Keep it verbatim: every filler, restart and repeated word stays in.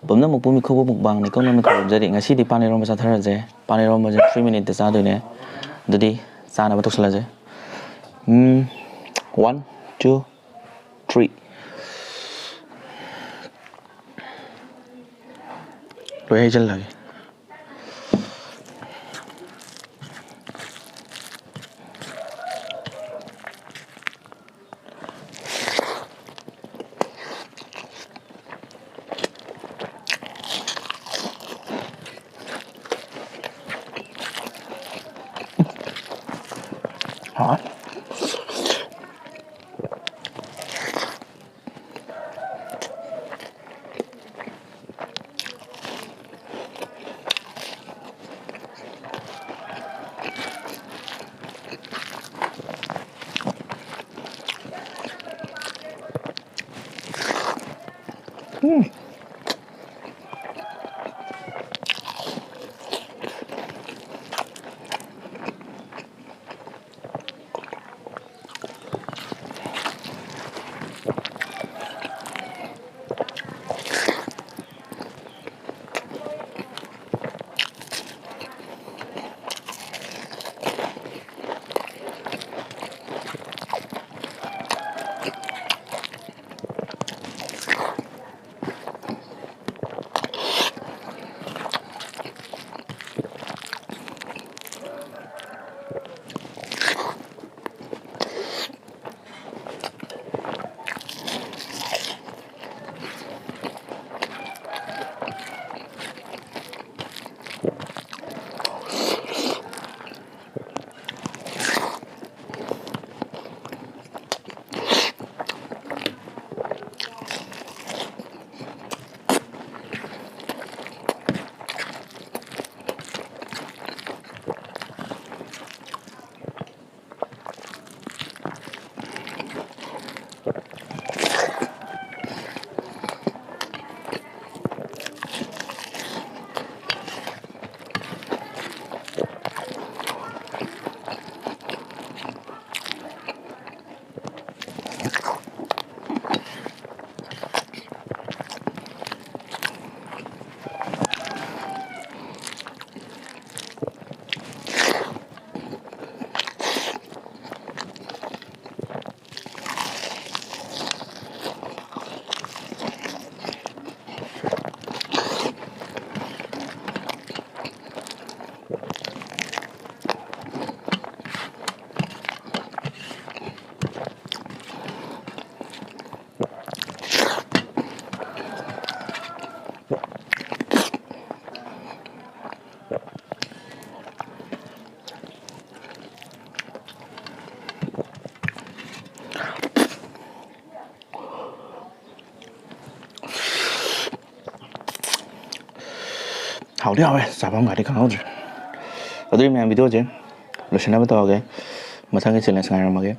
ꯄꯨꯝꯅꯃꯛꯄꯨ ꯃꯤꯈꯨꯕ ꯃꯨꯛꯕꯥꯡꯅ ꯏꯀꯪꯅꯅ ꯈꯨꯔꯨꯝꯖꯔꯤ꯫ ꯉꯁꯤꯗꯤ ꯄꯥꯟ ꯏꯔꯣꯝꯕ ꯆꯥꯊꯔꯁꯦ꯫ ꯄꯥꯟ ꯏꯔꯣꯝꯕꯁꯦ three minute ꯇ ꯆꯥꯗꯣꯏꯅꯦ꯫ ꯑꯗꯨꯗꯤ ꯆꯥꯅꯕ ꯇꯧꯁꯜꯂꯁꯦ꯫ ꯎꯝ, one, two, three꯫ ꯂꯣꯏ ꯍꯩꯖꯤꯜꯂꯒꯦ꯫ ꯍꯥꯎꯋꯦ꯫ ꯍꯥꯎꯗꯤ ꯍꯥꯎꯋꯦ, ꯆꯥꯐꯝꯒꯗꯤ ꯈꯪꯍꯧꯗ꯭ꯔꯦ꯫ ꯑꯗꯨꯗꯤ ꯃꯌꯥꯝ, ꯚꯤꯗꯤꯑꯣꯁꯦ ꯂꯣꯏꯁꯤꯟꯅꯕ ꯇꯧꯔꯒꯦ꯫ ꯃꯊꯪꯒꯤ ꯆꯦꯂꯦꯟꯖ ꯉꯥꯏꯔꯝꯃꯒꯦ꯫